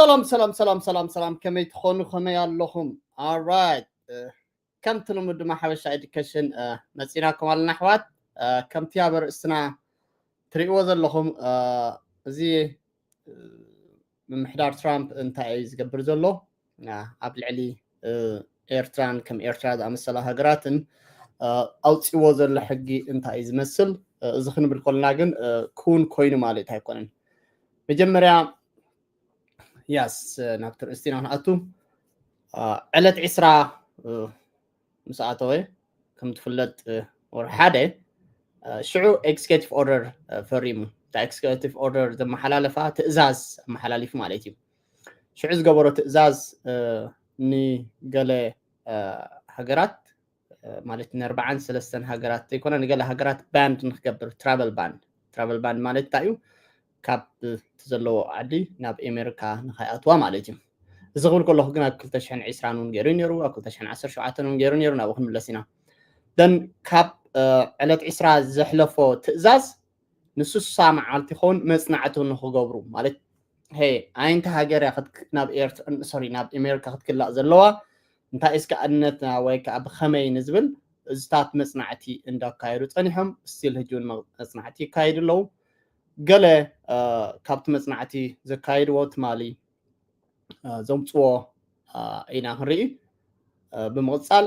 ሰላም ሰላም ሰላም ሰላም ሰላም፣ ከመይ ትኾኑ? ከመይ ኣለኹም? Alright፣ ከምቲ ልሙድ ድማ ሓበሻ ኤዱኬሽን መፂናኩም ኣለና ኣሕዋት። ከምቲ ኣብ ኣርእስትና ትርእይዎ ዘለኹም፣ እዚ ምምሕዳር ትራምፕ እንታይ እዩ ዝገብር ዘሎ? ኣብ ልዕሊ ኤርትራን ከም ኤርትራ ዝኣመሰላ ሃገራትን ኣውፅዎ ዘሎ ሕጊ እንታይ እዩ ዝመስል? እዚ ክንብል ከለና ግን ክውን ኮይኑ ማለት ኣይኮነን። መጀመርያ ያስ ናብቲ ርእስቲ ኢና ክንኣቱ። ዕለት ዒስራ ምስ ኣተወ ከም ትፍለጥ ወርሒ ሓደ ሽዑ ኤክስኪዩቲቭ ኦርደር ፈሪሙ። እታ ኤክስኪዩቲቭ ኦርደር ዘመሓላለፋ ትእዛዝ ኣመሓላሊፉ ማለት እዩ። ሽዑ ዝገበሮ ትእዛዝ ንገለ ሃገራት ማለት ንኣርባዓን ሰለስተን ሃገራት ዘይኮነ ንገለ ሃገራት ባንድ ንክገብር፣ ትራቨል ባንድ። ትራቨል ባንድ ማለት እንታይ እዩ? ካብ እቲ ዘለዎ ዓዲ ናብ ኤሜሪካ ንኸይኣትዋ ማለት እዩ። እዚ ክብል ከለኹ ግን ኣብ ክልተ ሽሕን ዕስራን እውን ገይሩ ነይሩ፣ ኣብ ክልተ ሽሕን ዓሰርተ ሸውዓተን እውን ገይሩ ነይሩ። ናብኡ ክንምለስ ኢና። ደን ካብ ዕለት ዒስራ ዘሕለፎ ትእዛዝ ንስሳ መዓልቲ ይኸውን መፅናዕቲ ንክገብሩ ማለት፣ ሄ፣ ኣየንቲ ሃገር እያ ናብ ኤርትራ ሶሪ ናብ ኤሜሪካ ክትክላእ ዘለዋ? እንታይ እስከ ኣንነትና ወይ ከዓ ብኸመይ ንዝብል እዚታት መፅናዕቲ እንዳካየዱ ፀኒሖም። ስቲል ህጂ እውን መፅናዕቲ ይካየዱ ኣለዉ። ገለ ካብቲ መፅናዕቲ ዘካየድዎ ትማሊ ዘምፅዎ ኢና ክንርኢ። ብምቕፃል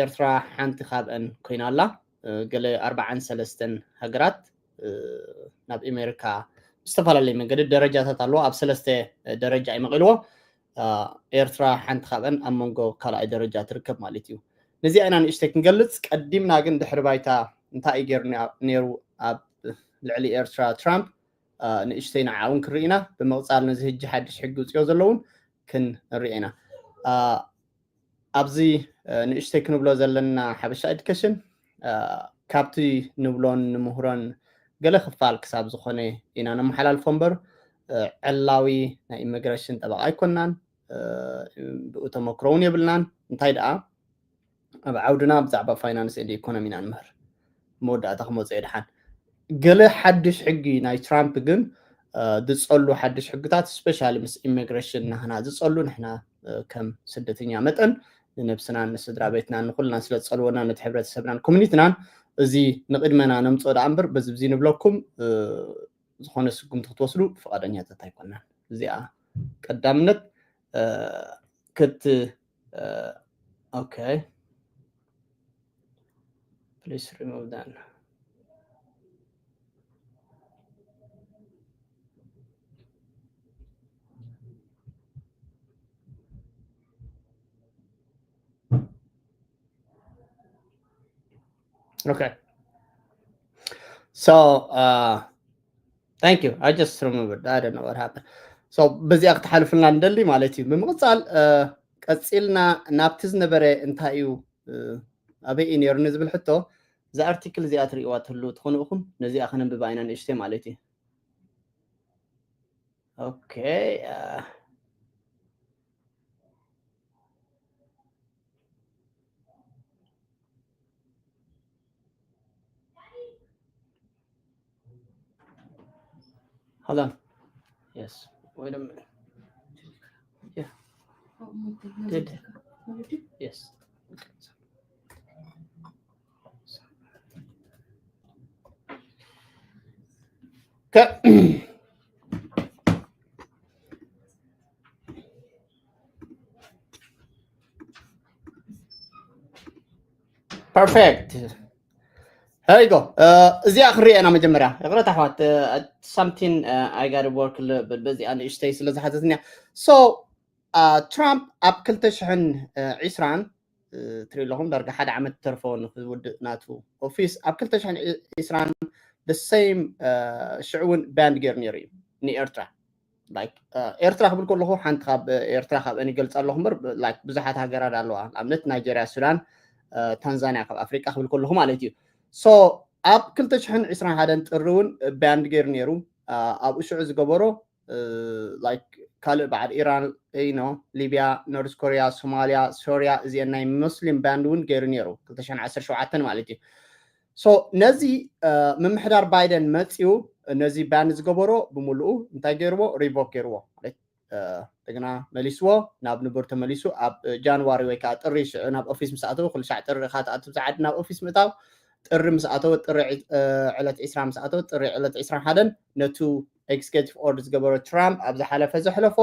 ኤርትራ ሓንቲ ካብአን ኮይና ኣላ። ገለ ኣርባዓን ሰለስተን ሃገራት ናብ ኤሜሪካ ብዝተፈላለየ መንገዲ ደረጃታት ኣለዎ። ኣብ ሰለስተ ደረጃ ይመቒልዎ። ኤርትራ ሓንቲ ካብአን ኣብ መንጎ ካልኣይ ደረጃ ትርከብ ማለት እዩ። ነዚኣ ኢና ንእሽተይ ክንገልፅ ቀዲምና፣ ግን ድሕሪ ባይታ እንታይ እዩ ገይሩ ነይሩ ኣብ ልዕሊ ኤርትራ ትራምፕ ንእሽተይ ንዓ እውን ክርኢ ኢና። ብምቕፃል ነዚ ህጂ ሓድሽ ሕጊ ውፅዮ ዘለውን ክንርኢ ኢና። ኣብዚ ንእሽተይ ክንብሎ ዘለና ሓበሻ ኤዱኬሽን ካብቲ ንብሎን ንምህሮን ገለ ክፋል ክሳብ ዝኾነ ኢና ነመሓላልፎ እምበር ዕላዊ ናይ ኢሚግሬሽን ጠበቃ ኣይኮናን። ብኡ ተመክሮ እውን የብልናን። እንታይ ደኣ ኣብ ዓውድና ብዛዕባ ፋይናንስ ኤንድ ኢኮኖሚ ኢና ንምህር። መወዳእታ ክመፅኦ ድሓን ገለ ሓድሽ ሕጊ ናይ ትራምፕ ግን ዝፀሉ ሓድሽ ሕግታት ስፔሻሊ ምስ ኢሚግሬሽን ናህና ዝፀሉ ንሕና ከም ስደተኛ መጠን ንነብስናን ንስድራ ቤትናን ንኩልናን ስለ ዝፀልወና ነቲ ሕብረተሰብናን ኮሚኒትናን እዚ ንቅድመና ነምፅኦ ደኣ እምበር በዚ ብዚ ንብለኩም ዝኾነ ስጉምቲ ክትወስዱ ፍቓደኛታት ኣይኮናን። እዚኣ ቀዳምነት ክት okay please remove that. Okay. So uh, thank you. I just remembered. I don't know what happened. So በዚኣ ክትሓልፍልና ንደሊ ማለት እዩ። ብምቕፃል ቀፂልና ናብቲ ዝነበረ እንታይ እዩ ኣበይ እዩ ነይሩ ንዝብል ሕቶ እዛ ኣርቲክል እዚኣ ትርእይዋ ትህልው ትኾኑ ኢኹም። ነዚኣ ከነንብባ ኢና ንእሽተይ ማለት እዩ። Okay. Uh, Hold on. Yes. Wait a minute. Yeah. Did yes. Okay. Perfect. Here you go. እዚኣ ክንሪኦ ኢና መጀመርያ። ይቕረታ ኣሕዋት፣ something I got to work በዚኣ ንእሽተይ ስለ ዝሓተትኒ እያ። So ትራምፕ ኣብ ክልተ ሽሕን ዕስራን ትርኢ ኣለኹም ዳርጋ ሓደ ዓመት ተርፎ ንክውድእ ናቱ ኦፊስ ኣብ ክልተ ሽሕን ዕስራን the same ሽዑ እውን ባንድ ገይሩ ነይሩ እዩ ንኤርትራ። ኤርትራ ክብል ከለኹ ሓንቲ ካብ ኤርትራ ካብ እኔ ገልፃ ኣለኹ እምበር ብዙሓት ሃገራት ኣለዋ። ንኣብነት ናይጀርያ፣ ሱዳን፣ ታንዛንያ ካብ ኣፍሪቃ ክብል ከለኹ ማለት እዩ። So ኣብ ክልተ ሽሕን ዕስራን ሓደን ጥሪ እውን ባንድ ገይሩ ነይሩ። ኣብኡ ሽዑ ዝገበሮ ካልእ በዓል ኢራን፣ ሊብያ፣ ኖርዝ ኮርያ፣ ሶማልያ፣ ሶርያ እዚአን ናይ ሙስሊም ባንድ እውን ገይሩ ነይሩ ክልተ ሽሕን ዓሰርተ ሸውዓተን ማለት እዩ። So ነዚ ምምሕዳር ባይደን መፂኡ ነዚ ባን ዝገበሮ ብምሉኡ እንታይ ገይርዎ? ሪቮክ ገይርዎ ማለት እንደገና መሊስዎ ናብ ንቡር ተመሊሱ ኣብ ጃንዋሪ ወይ ከዓ ጥሪ ሽዑ ናብ ኦፊስ ምስ ኣተወ ኩሉ ሻዕ ጥሪ ኢኻ ትኣቱ ብዝዓዲ ናብ ኦፊስ ምእታው ጥሪ ምስ ኣተወ ጥሪ ዕለት ዕስራ ምስ ኣተወ ጥሪ ዕለት ዕስራን ሓደን ነቱ ኤግዜኪቲቭ ኦርደር ዝገበሮ ትራምፕ ኣብ ዝሓለፈ ዘሕለፎ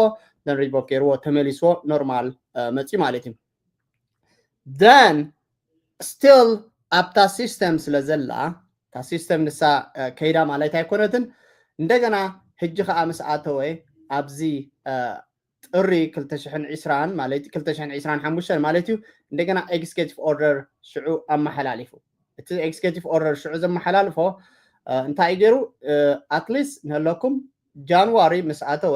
ነን ሪቮክ ገይርዎ ተመሊስዎ ኖርማል መፅዩ ማለት እዩ። ደን ስቲል ኣብታ ሲስተም ስለ ዘላ እታ ሲስተም ንሳ ከይዳ ማለት ኣይኮነትን። እንደገና ሕጂ ከዓ ምስ ኣተወ ኣብዚ ጥሪ ክልተ ሽሕን ዕስራን ማለት ክልተ ሽሕን ዕስራን ሓሙሽተን ማለት እዩ። እንደገና ኤግዜኪቲቭ ኦርደር ሽዑ ኣመሓላሊፉ። እቲ ኤግዜኪቲቭ ኦርደር ሽዑ ዘመሓላልፎ እንታይ እዩ ገይሩ? ኣትሊስት ንህለኩም ጃንዋሪ ምስ ኣተወ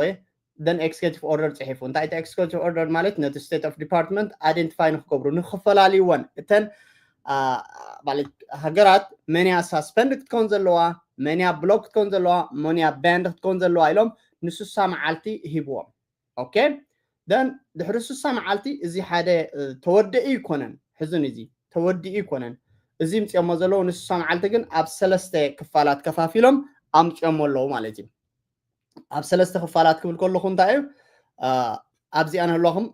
ደን ኤግዜኪቲቭ ኦርደር ፅሒፉ። እንታይ እቲ ኤግዜኪቲቭ ኦርደር ማለት ነቲ ስቴት ኦፍ ዲፓርትመንት ኣይደንቲፋይ ንክገብሩ ንክፈላልይወን እተን ማለት ሃገራት መንያ ሳስፐንድ ክትከውን ዘለዋ መንያ ብሎክ ክትከውን ዘለዋ መንያ ባንድ ክትከውን ዘለዋ ኢሎም ንስሳ መዓልቲ ሂብዎም። ኦኬ ደን ድሕሪ ስሳ መዓልቲ እዚ ሓደ ተወደኢ ይኮነን ሕዝን እዚ ተወዲኡ ይኮነን እዚ ምፅኦሞ ዘለዉ ንስሳ መዓልቲ ግን ኣብ ሰለስተ ክፋላት ከፋፊሎም ኣምፅኦሞ ኣለዉ ማለት እዩ። ኣብ ሰለስተ ክፋላት ክብል ከለኹ እንታይ እዩ ኣብዚኣ ንህልዋኹም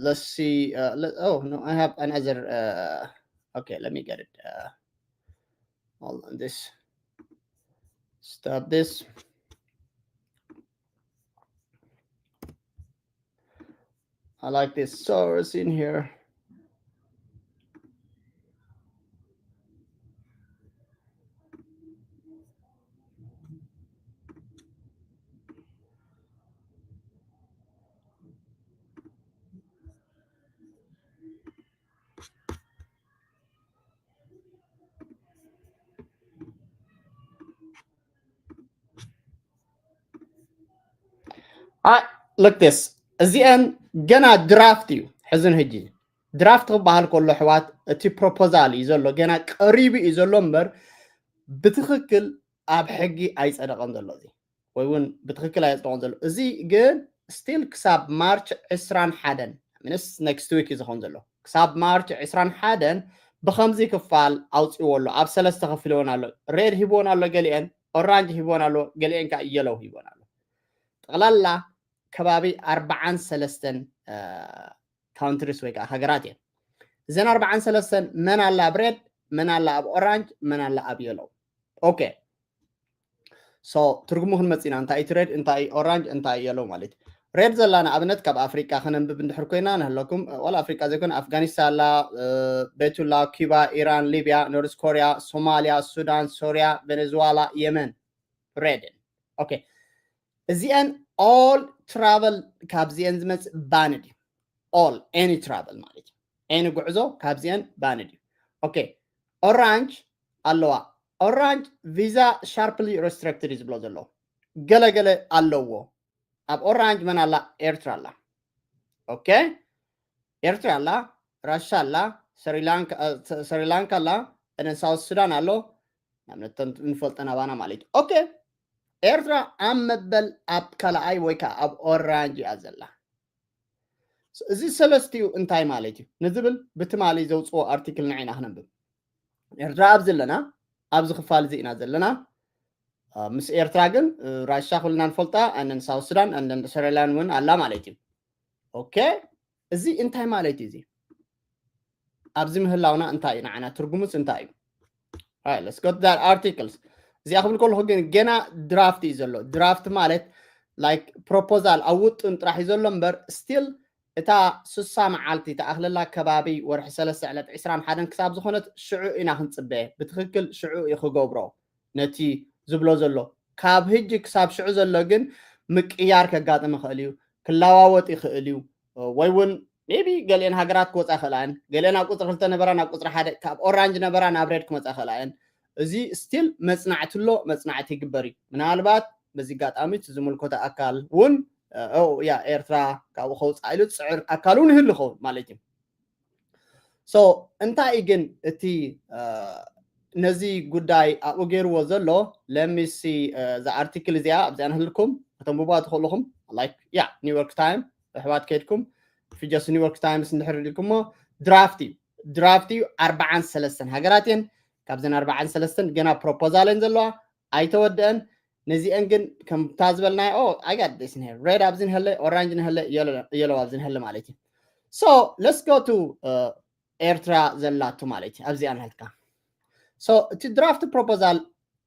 ለሲ have another okay let me get it uh, hold on this stop this I like this source in here look this እዚአን ገና ድራፍት እዩ ሕዝን ህጂ ድራፍት ክበሃል ከሎ ኣሕዋት እቲ ፕሮፖዛል እዩ ዘሎ ገና ቀሪቡ እዩ ዘሎ እምበር ብትክክል ኣብ ሕጊ ኣይፀደቐን ዘሎ እዚ ወይ እውን ብትክክል ኣይፀደቐን ዘሎ እዚ ግን ስቲል ክሳብ ማርች ዕስራን ሓደን ምንስ ኔክስት ዊክ እዩ ዝኸውን ዘሎ ክሳብ ማርች ዕስራን ሓደን ብከምዚ ክፋል ኣውፅዎ ኣሎ ኣብ ሰለስተ ከፊልዎን ኣሎ ሬድ ሂብዎን ኣሎ ገሊአን ኦራንጅ ሂብዎን ኣሎ ገሊአን ከዓ የለው ሂብዎን ኣሎ ጠቕላላ ከባቢ ኣርባዓን ሰለስተን ካውንትሪስ ወይ ከዓ ሃገራት እየን እዘን ኣርባዓን ሰለስተን መን ኣላ ኣብ ሬድ መን ኣላ ኣብ ኦራንጅ መን ኣላ ኣብ የለው ኦኬ ትርጉሙ ክንመፅና እንታይ እቲ ሬድ እንታይ ኦራንጅ እንታይ የለው ማለት ሬድ ዘላ ንኣብነት ካብ ኣፍሪቃ ከነንብብ እንድሕር ኮይና ንህለኩም ዋላ ኣፍሪቃ ዘይኮነ ኣፍጋኒስታን ኣላ ቤቱላ ኩባ ኢራን ሊብያ ኖርዝ ኮሪያ ሶማሊያ ሱዳን ሶሪያ ቬኔዙዋላ የመን ሬድን ኦኬ እዚአን all travel ካብዚአን ዝመፅእ ባንድ እዩ all any travel ማለት እዩ any ጉዕዞ ካብዚአን ባንድ እዩ ኦኬ ኦራንጅ ኣለዋ ኦራንጅ ቪዛ sharply restricted እዩ ዝብሎ ዘሎ ገለገለ ኣለዎ ኣብ ኦራንጅ መን ኣላ ኤርትራ ኣላ ኦኬ ኤርትራ ኣላ ራሻ ኣላ ስሪላንካ ኣላ እነን ሳውት ሱዳን ኣሎ ንኣብነት ንፈልጠን ኣባና ማለት እዩ ኦኬ ኤርትራ ኣብ መበል ኣብ ካልኣይ ወይ ከዓ ኣብ ኦራንጅ እያ ዘላ እዚ ሰለስቲኡ እንታይ ማለት እዩ ንዝብል ብትማሊ ዘውፅዎ ኣርቲክል ንዒና ክነንብብ ኤርትራ ኣብዚ ኣለና ኣብዚ ክፋል እዚ ኢና ዘለና ምስ ኤርትራ ግን ራሻ ኩልና ንፈልጣ ኣነን ሳውት ሱዳን ኣነን ሰሪላን እውን ኣላ ማለት እዩ ኦኬ እዚ እንታይ ማለት እዩ እዚ ኣብዚ ምህላውና እንታይ እዩ ንዓና ትርጉሙስ እንታይ እዩ let's go to that articles እዚኣ ክብል ከለኹ ግን ገና ድራፍት እዩ ዘሎ ድራፍት ማለት like ፕሮፖዛል ኣብ ውጥን ጥራሕ እዩ ዘሎ እምበር ስቲል እታ ስሳ መዓልቲ ተኣኽለላ ከባቢ ወርሒ ሰለስተ ዕለት ዕስራን ሓደን ክሳብ ዝኾነት ሽዑ ኢና ክንፅበ ብትኽክል ሽዑ እዩ ክገብሮ ነቲ ዝብሎ ዘሎ ካብ ህጂ ክሳብ ሽዑ ዘሎ ግን ምቅያር ከጋጥም ይኽእል እዩ ክለዋወጥ ይኽእል እዩ ወይ እውን maybe ገሊአን ሃገራት ክወፃ ይኽእላ እየን ገሊአን ኣብ ቁፅሪ ክልተ ነበራ ናብ ቁፅሪ ሓደ ካብ ኦራንጅ ነበራ ናብ ሬድ ክመፃ ይኽእላ እየን እዚ ስቲል መፅናዕቲ ኣሎ መፅናዕቲ ይግበር እዩ ምናልባት በዚ ኣጋጣሚ እቲ ዝምልከቶ ኣካል እውን ያ ኤርትራ ካብኡ ከውፃእ ኢሉ ዝፅዕር ኣካል እውን ይህሉ ይኸውን ማለት እዩ so እንታይ እዩ ግን እቲ ነዚ ጉዳይ ኣብኡ ገይርዎ ዘሎ let me see እዛ ኣርቲክል እዚኣ ኣብዚኣ ንህልኩም ከተንብቧ ትኽእልኹም like yeah New York Times ኣሕዋት ከይድኩም just New York Times እንድሕር ኢልኩሞ ድራፍት እዩ ድራፍት እዩ ኣርባዓን ሰለስተን ሃገራት እየን ካብዘን ኣርባዓን ሰለስተን ገና ፕሮፖዛል እየን ዘለዋ ኣይተወደአን ነዚአን ግን ከምታ ዝበልናዮ ኦ I got this here red ኣብዚ ንሀለ ኦራንጅ ንሀለ የሎ ኣብዚ ንሀለ ማለት እዩ። So let's go to ኤርትራ ዘላቱ ማለት እዩ። ኣብዚኣ ንህልካ። So እቲ draft proposal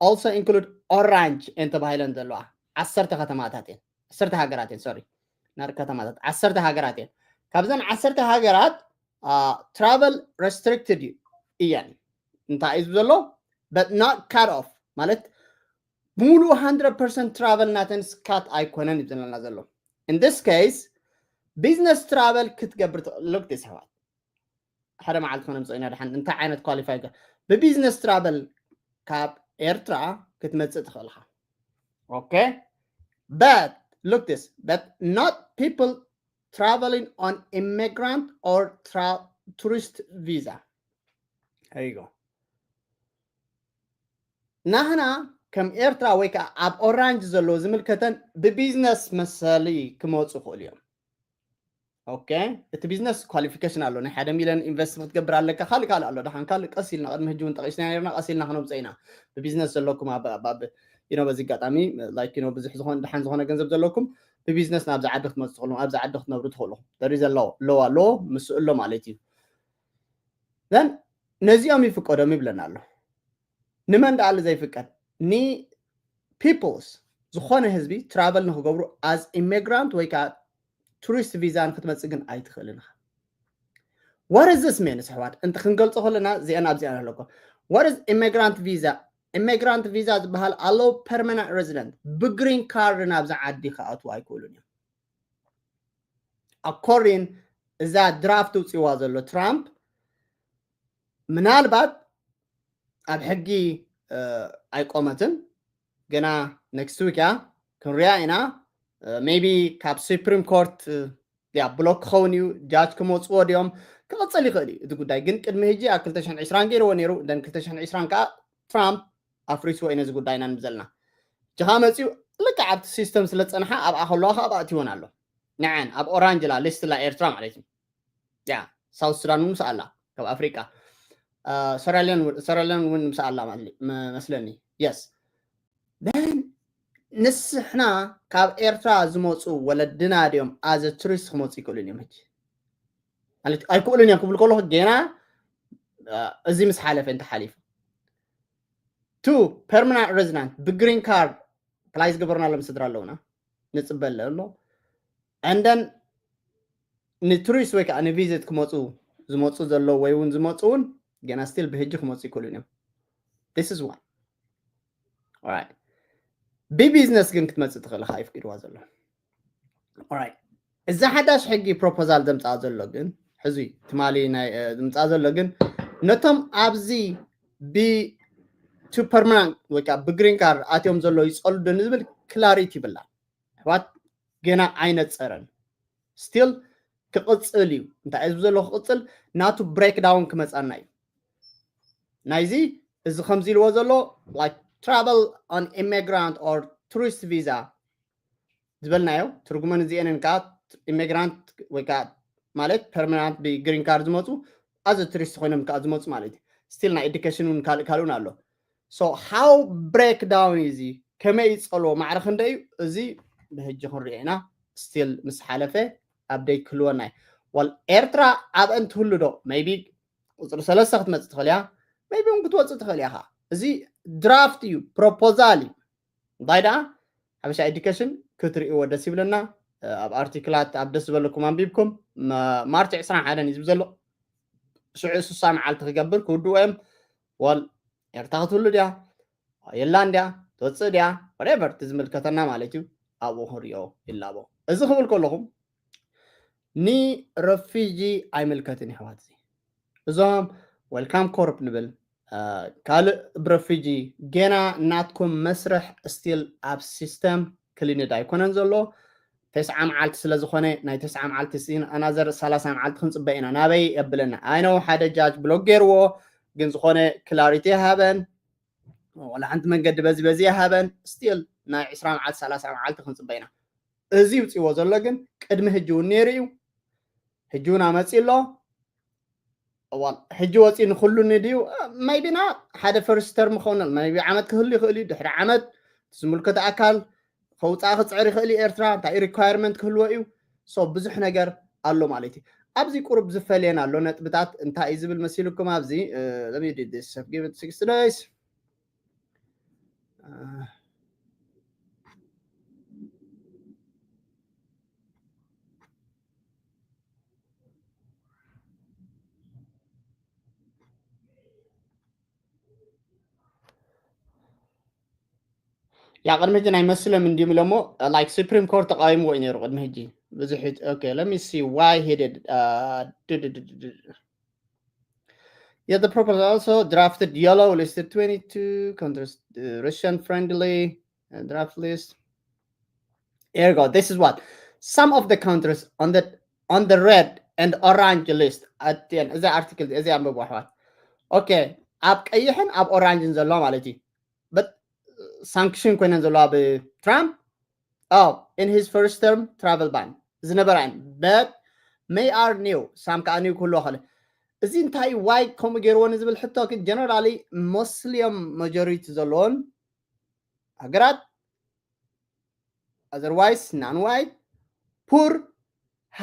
also include orange እየን ተባሂለን ዘለዋ ዓሰርተ ከተማታት እየን፣ ዓሰርተ ሃገራት እየን፣ sorry፣ ናር ከተማታት ዓሰርተ ሃገራት እየን። ካብዘን ዓሰርተ ሃገራት travel restricted እዩ እየን። እንታይ እዩ ዘሎ? But not cut off ማለት ብምሉኡ hundred percent travel ናተን cut ኣይኮነን እዩ ዝብለና ዘሎ። In this case business travel ክትገብር ትኽእል። Look this ኣሕዋት፣ ሓደ መዓልቲ ክነምፅኦ ኢና ደሓን እንታይ ዓይነት qualify ብ business travel ካብ ኤርትራ ክትመፅእ ትኽእል ኢኻ። Okay, but look this, but not people traveling on immigrant or tourist visa. Here you go. ናህና ከም ኤርትራ ወይ ከዓ ኣብ ኦራንጅ ዘለዎ ዝምልከተን ብቢዝነስ መሰሊ ክመፁ ይኽእሉ እዮም። Okay፣ እቲ ቢዝነስ qualification ኣሎ። ናይ ሓደ ሚሊዮን ኢንቨስት ክትገብር ኣለካ፣ ካልእ ካልእ ኣሎ። ደሓን ካልእ ቀስ ኢልና፣ ቅድሚ ሕጂ እውን ጠቂስና ነርና፣ ቀስ ኢልና ክነምፅኦ ኢና። ብቢዝነስ ዘለኩም ኣብ በዚ ኣጋጣሚ like ብዙሕ ዝኾነ ደሓን ዝኾነ ገንዘብ ዘለኩም ብቢዝነስ ናብዚ ዓዲ ክትመፁ ትኽእሉ፣ ኣብዚ ዓዲ ክትነብሩ ትኽእሉ። There is a law ኣሎ፣ ምስኡ ኣሎ ማለት እዩ። Then ነዚኦም ይፍቀዶም ይብለና ኣሎ። ንመን ደኣ ዘይፍቀድ? ን peoples፣ ዝኾነ ህዝቢ travel ንክገብሩ as immigrant ወይ ከዓ tourist visa ንክትመፅእ ግን ኣይትኽእልን ኢኻ። What is this mean ኣሕዋት? እንተ ክንገልፆ ከለና እዚአን ኣብዚኣን ኣለኮ። What is immigrant visa? Immigrant visa ዝበሃል ኣሎ permanent resident ብgreen card ናብዚ ዓዲ ክኣትዉ ኣይክእሉን እዮም። According እዛ draft ውፅዋ ዘሎ ትራምፕ ምናልባት ኣብ ሕጊ ኣይቆመትን፣ ገና next week እያ ክንሪኣ ኢና። Maybe ካብ Supreme Court ያ ብሎክ ክኸውን እዩ፣ ጃጅ ክመፅዎ ድዮም ክቕፅል ይኽእል እዩ እቲ ጉዳይ። ግን ቅድሚ ሕጂ ኣብ ክልተ ሽሕን ዕስራን ገይርዎ ነይሩ። Then ክልተ ሽሕን ዕስራን ከዓ ትራምፕ ኣፍሪስዎ እዩ ነዚ ጉዳይ ኢና ንብል ዘለና። ጅኻ መፅዩ ልክዕ ኣብቲ ሲስተም ስለ ዝፀንሓ ኣብኣ ከለዋ ከዓ ኣብኣ እትይወን ኣሎ። ንዐን ኣብ ኦራንጅ ላ ሊስት ላ ኤርትራ ማለት እዩ። ያ ሳውት ሱዳን እውን ምስ ኣላ ካብ ኣፍሪቃ ሰራልያን እውን ምስ ኣላ መስለኒ። Yes። Then ንስሕና ካብ ኤርትራ ዝመፁ ወለድና ድዮም as a tourist ክመፁ ይክእሉን እዮም? ሕጂ ማለት ኣይክእሉን እዮም ክብል ከለኹ ገና እዚ ምስ ሓለፈ እንተሓሊፉ to permanent resident ብግሪን ካርድ apply ዝገበርናሎም ስድራ ኣለውና ንፅበለ ኣሎ። And then ንቱሪስት ወይ ከዓ ንቪዚት ክመፁ ዝመፁ ዘለዉ ወይ እውን ዝመፁ እውን ገና still ብሕጂ ክመፁ ይክእሉን እዮም። This is one. Alright። ብቢዝነስ ግን ክትመፅእ ትኽእል ኢኻ ይፍቅድዋ ዘሎ። Alright። እዚ ሓዳሽ ሕጊ ፕሮፖዛል ዘምፅኣ ዘሎ ግን ሕዚ ትማሊ ናይ ዘምፅኣ ዘሎ ግን ነቶም ኣብዚ ብ to permanent ወይ ከዓ ብግሪን ካርድ ኣትዮም ዘሎ ይፀሉ ዶ ንዝብል ክላሪቲ ይብላ ኣሕዋት ገና ኣይነፀረን። Still ክቕፅል እዩ። እንታይ እዩ ዘሎ ክቕፅል ናቱ ብሬክዳውን ክመፃና እዩ። ናይዚ እዚ ከምዚ ኢልዎ ዘሎ like travel on immigrant or tourist visa ዝበልናዮ ትርጉመን እዚአንን ከዓ ኢሚግራንት ወይ ከዓ ማለት ፐርማናንት ብግሪን ካርድ ዝመፁ as a tourist ኮይኖም ከዓ ዝመፁ ማለት እዩ። Still ናይ ኤዱኬሽን እውን ካልእ ካልእ እውን ኣሎ። So how breakdown እዚ ከመይ ይፀልዎ ማዕረ ክንደይ እዩ እዚ ብሕጂ ክንሪኦ ኢና። Still ምስ ሓለፈ update ክህልወና እዩ። Well ኤርትራ ኣብአን ትህሉ ዶ? Maybe ቁፅሪ ሰለስተ ክትመፅእ ትኽእል እያ። Maybe እውን ክትወፅእ ትኽእል እያ። እዚ ድራፍት እዩ፣ ፕሮፖዛል እዩ። እንታይ ደኣ ሓበሻ ኤዱኬሽን ክትርእይዎ ደስ ይብለና። ኣብ ኣርቲክላት ኣብ ደስ ዝበለኩም ኣንቢብኩም ማርች ዕስራን ሓደን እዩ ዝብል ዘሎ። ሽዑ ስሳ መዓልቲ ክገብር ክውድኡ እዮም። Well ኤርትራ ክትህሉ ድያ የላን ድያ ትወፅእ ድያ whatever እቲ ዝምልከተና ማለት እዩ። ኣብኡ ክንሪኦ ይላቦ። እዚ ክብል ከለኹም ንረፊጂ ኣይምልከትን የሕዋት። እዚ እዞም ዌልካም ኮርፕ ንብል ካልእ ብረፊጂ ገና ናትኩም መስርሕ still ኣብ ሲስተም ክሊንድ ኣይኮነን ዘሎ። ተስዓ መዓልቲ ስለ ዝኾነ ናይ ተስዓ መዓልቲ ሲን ኣናዘር ሰላሳ መዓልቲ ክንፅበ ኢና ናበይ የብለና። I know ሓደ ጃጅ ብሎክ ገይርዎ ግን ዝኾነ ክላሪቲ ይሃበን ዋላ ሓንቲ መንገዲ በዚ በዚ ይሃበን። Still ናይ ዕስራ መዓልቲ ሰላሳ መዓልቲ ክንፅበ ኢና። እዚ ውፅዎ ዘሎ ግን ቅድሚ ሕጂ እውን ነይሩ እዩ። ሕጂ እውን ኣመፂ ኣሎ። ሕጂ ወፂ ንኩሉ ንድዩ maybe ና ሓደ ፈርስት ተርም ክኸውን maybe ዓመት ክህሉ ይኽእል እዩ። ድሕሪ ዓመት ዝምልከቶ ኣካል ከውፃእ ክፅዕር ይኽእል እዩ። ኤርትራ እንታይ requirement ክህልዎ እዩ? So ብዙሕ ነገር ኣሎ ማለት እዩ። ኣብዚ ቁሩብ ዝፈልየን ኣሎ ነጥብታት። እንታይ እዩ ዝብል መሲልኩም? ኣብዚ let me do this, give it sixty days. ያ ቅድሚ ሕጂ ናይ መስሎም እንዲም ኢሎሞ፣ like, Supreme Court ተቃዊምዎ እዩ ነይሩ ቅድሚ ሕጂ። ብዙሕ ሕጂ okay, let me see why he did. Yeah, the proposal also drafted yellow listed twenty-two countries, uh, Russian friendly, uh, draft list. Here you go. This is what some of the countries on the on the red and orange list at the end. እዚ ኣርቲክል እዚ ኣንብቡ ኣሕዋት። Okay, ኣብ ቀይሕን ኣብ ኦራንጅን ዘሎ ማለት እዩ። But ሳንክሽን ኮይነን ዘለዋ ብትራምፕ። Oh, in his first term travel ban ዝነበራ እየን። But may are new, ሳም ከዓ new ክህልዎ ከለ፣ እዚ እንታይ ዋይ ከምኡ ገይርዎ ንዝብል ሕቶ ግን generally Muslim majority ዘለዎን ሃገራት, otherwise non-white, poor,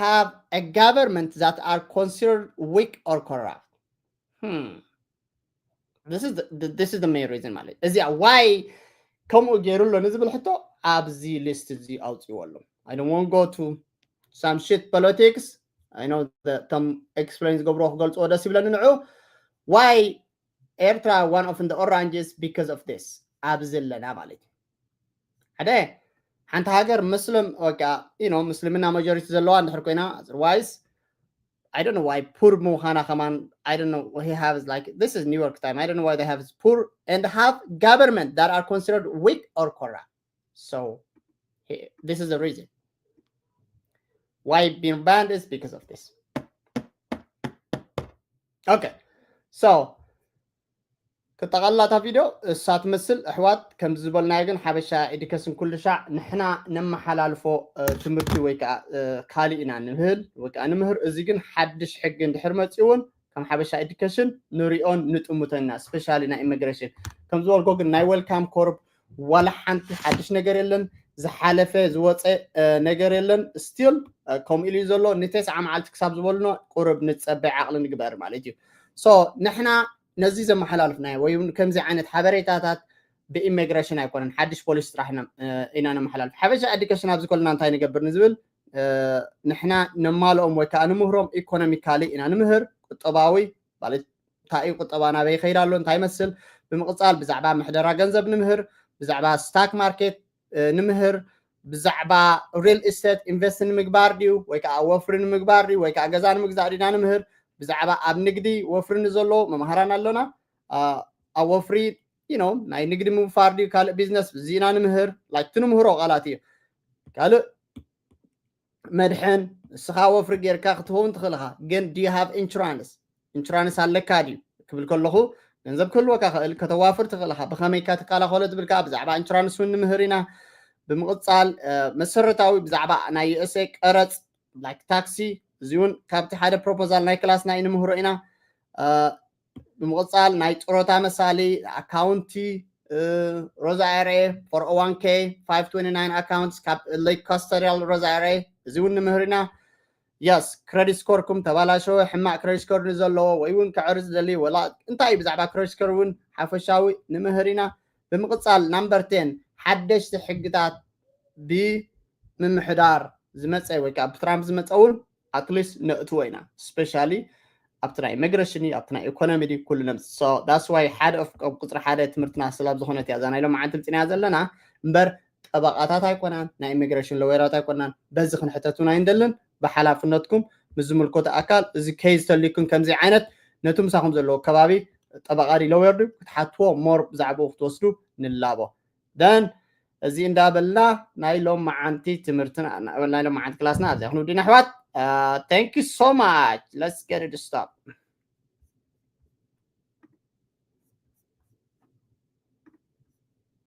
have a government that are considered weak or corrupt. Hmm. This is the, the- this is the main reason ማለት እዚኣ ዋይ ከምኡ ገይሩ ኣሎ ንዝብል ሕቶ ኣብዚ ሊስት እዚ ኣውፅዎ ኣሎ። I don't want go to some shit politics. I know that ከም explain ዝገብርዎ ክገልፅዎ ደስ ይብለኒ ንዑ። Why ኤርትራ one of the oranges? Because of this ኣብዚ ኣለና ማለት እዩ። ሓደ ሓንቲ ሃገር ምስልም ወቃ you know ምስልምና majority ዘለዋ እንድሕር ኮይና, otherwise I don't know why poor ምዃና ከማን. I don't know, he has, like, this is New York time, I don't know why they have poor and have government that are considered weak or corrupt. So he, this is the reason why being banned is because of this. Okay, so ክጠቐላ እታ ቪድዮ እሳ ትመስል። ኣሕዋት፣ ከምዚ ዝበልናዮ ግን ሓበሻ ኤዱኬሽን ኩሉ ሻዕ ንሕና ነመሓላልፎ ትምህርቲ ወይ ከዓ ካሊእ ኢና ንምህል ወይ ከዓ ንምህር። እዚ ግን ሓድሽ ሕጊ እንድሕር መፂኡ እውን ከም ሓበሻ ኤዱኬሽን ንሪኦን ንጥምቶን ኢና። ስፔሻሊ ናይ ኢሚግሬሽን ከም ዝበልኮ ግን ናይ ዌልካም ኮርፕ ዋላ ሓንቲ ሓድሽ ነገር የለን። ዝሓለፈ ዝወፀ ነገር የለን። ስቲል ከምኡ ኢሉ እዩ ዘሎ። ንተስዓ መዓልቲ ክሳብ ዝበሉና ቁርብ ንፀበ ዓቕሊ ንግበር ማለት እዩ። ሶ ንሕና ነዚ ዘመሓላልፍናዮ ወይ እውን ከምዚ ዓይነት ሓበሬታታት ብኢሚግሬሽን ኣይኮነን፣ ሓድሽ ፖሊሲ ጥራሕ ኢና ነመሓላልፍ። ሓበሻ ኤዱኬሽን ኣብዚ ከለና እንታይ ንገብር ንዝብል ንሕና ነማልኦም ወይ ከዓ ንምህሮም ኢኮኖሚካሊ ኢና ንምህር። ቁጠባዊ ማለት እንታይ እዩ፣ ቁጠባ ናበይ ይኸይድ ኣሎ፣ እንታይ ይመስል፣ ብምቕፃል ብዛዕባ ምሕደራ ገንዘብ ንምህር፣ ብዛዕባ ስታክ ማርኬት ንምህር፣ ብዛዕባ ሪል ኢስቴት ኢንቨስት ንምግባር ድዩ ወይ ከዓ ወፍሪ ንምግባር ድዩ ወይ ከዓ ገዛ ንምግዛእ ዲና ንምህር፣ ብዛዕባ ኣብ ንግዲ ወፍሪ ንዘሎ መምሃራን ኣሎና። ኣብ ወፍሪ you know ናይ ንግዲ ምውፋር ድዩ ካልእ ቢዝነስ እዚና ንምህር። ላይክ ትንምህሮ ቃላት እዩ። ካልእ መድሕን ንስኻ ወፍሪ ጌርካ ክትኸውን ትኽእል ኢኻ፣ ግን do you have insurance? ኢንሹራንስ ኣለካ ድዩ ክብል ከለኹ ገንዘብ ክህልወካ ክእል፣ ከተዋፍር ትኽእል ኢኻ። ብኸመይ ከ ትከላኸሎ ትብል ከዓ ብዛዕባ ኢንሹራንስ እውን ንምህር ኢና። ብምቕፃል መሰረታዊ ብዛዕባ ናይ USA ቀረፅ ላይክ ታክሲ፣ እዚ እውን ካብቲ ሓደ ፕሮፖዛል ናይ ክላስና እዩ፣ ንምህሮ ኢና። ብምቕፃል ናይ ጥሮታ መሳሊ ኣካውንቲ፣ ሮዛ IRA፣ four oh one K፣ five twenty-nine accounts ካብ ሌክ ካስተሪያል ሮዛ IRA፣ እዚ እውን ንምህር ኢና። የስ፣ ክረዲት ስኮርኩም ተባላሸወ፣ ሕማቅ ክረዲት ስኮር ንዘለዎ ወይ እውን ክዕሪ ዝደሊ ወላ እንታይ እዩ ብዛዕባ ክረዲት ስኮር እውን ሓፈሻዊ ንምህር ኢና። ብምቕፃል ናምበር ቴን ሓደሽቲ ሕግታት ብምምሕዳር ዝመፀ ወይ ከዓ ብትራምፕ ዝመፀ እውን ኣትሊስት ነእትዎ ኢና። ስፔሻሊ ኣብቲ ናይ ኢሚግሬሽን እዩ፣ ኣብቲ ናይ ኢኮኖሚ ድዩ፣ ኩሉ ነምስ። So that's why ሓደ ኦፍ ቁፅሪ ሓደ ትምህርትና ስላብ ዝኾነት እያ እዛ ናይ ሎማዓንቲ ምፅናያ ዘለና እምበር ጠበቃታት ኣይኮናን፣ ናይ ኢሚግሬሽን ሎየራት ኣይኮናን። በዚ ክንሕተቱን ኣይንደልን። ብሓላፍነትኩም ምስ ዝምልከቶ ኣካል እዚ ኬዝ ተልዩኩም ከምዚ ዓይነት ነቲ ምሳኹም ዘለዎ ከባቢ ጠበቃ ድዩ ሎየር ድዩ ክትሓትዎ ሞር ብዛዕባኡ ክትወስዱ ንላቦ። ደን እዚ እንዳበልና ናይ ሎም መዓንቲ ትምህርትና ናይ ሎም መዓንቲ ክላስና ኣብዚኣ ክንውድና ኣሕዋት። Thank you so much. Let's get it stop.